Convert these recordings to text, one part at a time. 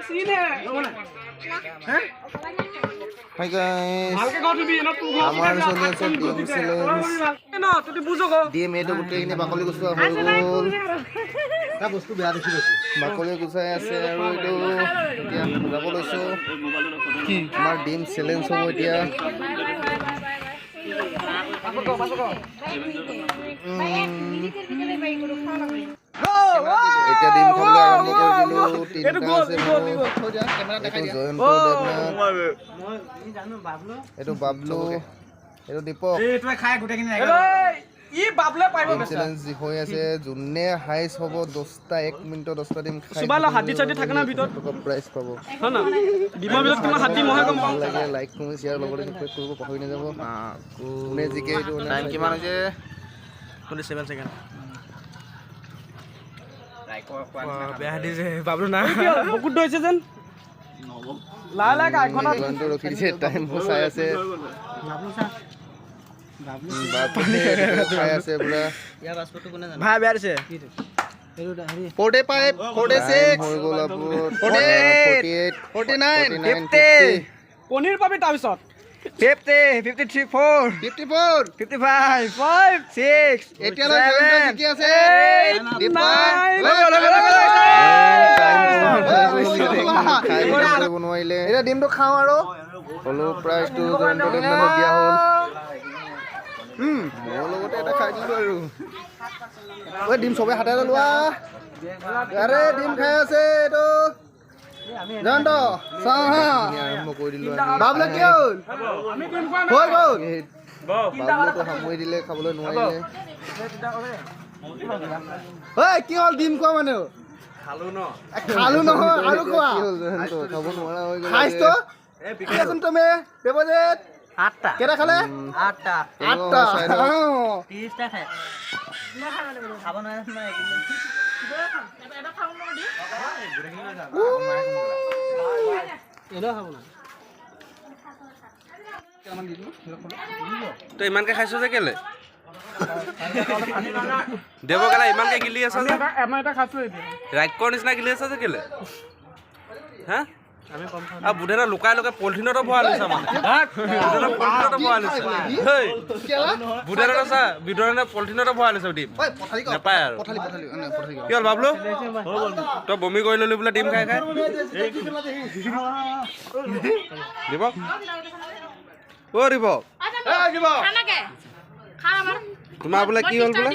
Hi guys, আমাৰ চলি আছে ডিম চেলেঞ্জ। ডিম এইটো গোটেইখিনি বাকলি গুচোৱা হৈ গ'ল। বস্তু বেয়া দেখি পাইছো। বাকলি গুচাই আছে আৰু এইটো এতিয়া যাব লৈছোঁ। আমাৰ ডিম চেলেঞ্জ হ'ব এতিয়া। এতিয়া ডিম খাবলৈ আৰম্ভ কৰি দিলোঁ। তিনিটা আছে মোৰ। এইটো জয়ন্ত দেৱনাথ, এইটো বাবলু, এইটো দীপক। ডিম চেলেঞ্জ হৈ আছে, যোনে হাইচ হ'ব 10টা 1 মিনিটত 10টা ডিম খাই প্ৰাইজ পাব। ভাল লাগে লাইক কমেণ্ট শ্বেয়াৰ লগতে ছাবস্ক্ৰাইব কৰিব পাহৰি নাযাব। কোনে জিকে এইটো টাইম কিমান হৈছে? 27 ছেকেণ্ড। বেয়া দিছে বাবলু না বহুত ধৰিছে যেন। লাহে লাহে জয়ন্ত ৰখি দিছে, টাইম চাই আছে। খাই আছে পুৰা। ভাই বেয়া দিছে। 45, 46 হৈ গ'ল আপোনাৰ 48, 48, 49, 50। পনীৰ পাবি তাৰপিছত। 50, 53, 4, 54, 55, 5, 6, এতিয়ালৈ জয়ন্ত জিকি আছে। কৰিব নোৱাৰিলে এতিয়া ডিমটো খাওঁ আৰু হ'লেও প্ৰাইজটো জয়ন্ত দেৱনাথক দিয়া হ'ল। মোৰ লগতে এটা খাই দিলোঁ আৰু। ঐ ডিম চবে হাতে লোৱা। আৰে ডিম খাই আছে এইটো জয়ন্ত, চাওঁ হা। আৰম্ভ কৰি দিলোঁ। বাবলু কি হ'ল? হৈ গ'ল। বাবলুটো সামৰি দিলে, খাবলৈ নোৱাৰিলে। ঐ কি হ'ল ডিম খোৱা মানুহ? খালো নহয় আৰু খোৱা। কি হ'ল জয়ন্ত, খাব নোৱাৰা হৈ গ'ল। খাইছ তো? কি তুমি দেৱজিত? আঠটা। কেইটা খালে? আঠটা। আঠটা। 30টা খাই খাব নোৱাৰে। তই ইমানকে খাইছ যে কেলে দেৱ কেলা ইমানকে গিলি আছ যে? ৰাক্ষৰ নিচিনা গিলি আছ যে কেলে? হা আৰু বুধেনা লুকাই লুকাই পলিথিনতো ভৰাই লৈছা, মানে পলিথিনতো ভৰাই লৈছা। বুধেনা চা, বিধৰণে পলিথিনতো ভৰাই লৈছা ডিম নাপায় আৰু। কি হ'ল বাবলু, তই বমি কৰি ললি বোলে ডিম খাই খাই? দীপক, অ' দীপক, তোমাৰ বোলে কি হ'ল বোলে?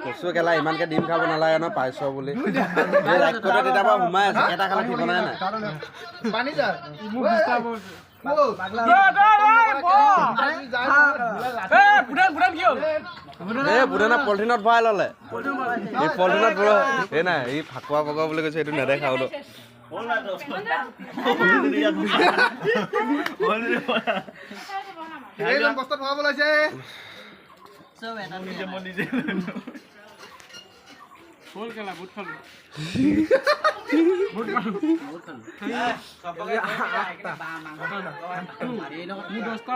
কচু কেলা ইমানকে ডিম খাব নালাগে ন, পাইছ বুলি ৰাক্ষতে তেতিয়াৰ পৰা সোমাই আছে। কেইটা খালে ঠিকনাই নাই। এই বুধেনা পলিথিনত ভৰাই ল'লে। এই পলিথিনত ভৰাই এই নাই, এই ফাকুৱা বগা বুলি কৈছে, এইটো নেদেখা হ'লো। দহটা।